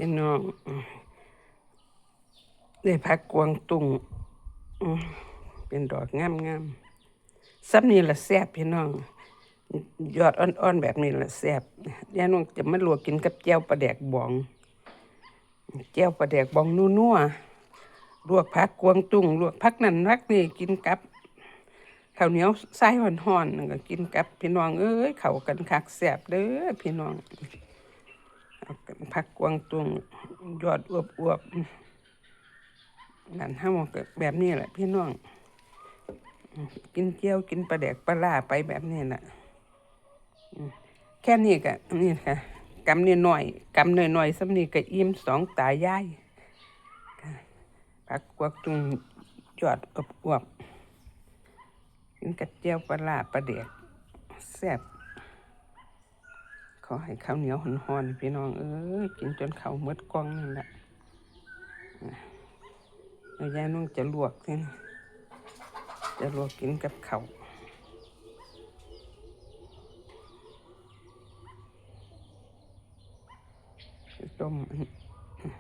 ພີ່ນ້ອງ ໄດ້ຜັກກວາງຕຸ້ງ ອືມ ເປັນດອກງາມໆ. ສ່ຳນີ້ລະແຊບພີ່ນ້ອງ ຍອດອ່ອນໆແບບນີ້ລະແຊບ. ຍາຍນົງຈະມາລວກກິນກັບແຈ່ວປາແດກບອງ ແຈ່ວປາແດກບອງນົວໆ ລວກຜັກກວາງຕຸ້ງ ລວກຜັກນັ້ນຜັກນີ້ ກິນກັບເຂົ້າໜຽວຊາຍຮ້ອນໆ ແລ້ວກໍກິນກັບ ພີ່ນ້ອງເອີຍ ເຂົ້າກັນຄັກແຊບເດີພີ່ນ້ອງ. ເອົາຜັກກວາງຕຸ້ງ ຍອດອວບໆ ບ້ານເຮົາກໍແບບນີ້ແຫຼະພີ່ນ້ອງ ກິນແຈ່ວກິນປາແດກປາຫຼ້າໄປແບບນີ້ລະ. ແຄ່ນີ້ກໍນີ້ຄ່ະ ກຳນ້ອຍໆ ກຳນ້ອຍໆສ່ຳນີ້ກໍອີ່ມສອງຕາຍາຍ. ຜັກກວາງຕຸ້ງຍອດອວບໆ ກິນກັບແຈ່ວປາຫຼ້າປາແດກ ແຊບ. ຂໍໃຫ້ເຂົ້າໜຽວຮ້ອນໆ ພີ່ນ້ອງເອີຍ ກິນຈົນເຂົ້າໝົດກ່ອງນັ້ນລະ. ແລ້ວຍາຍນົງຈະລວກ ຈະລວກກິນກັບເຂົ້າ ຕົ້ມ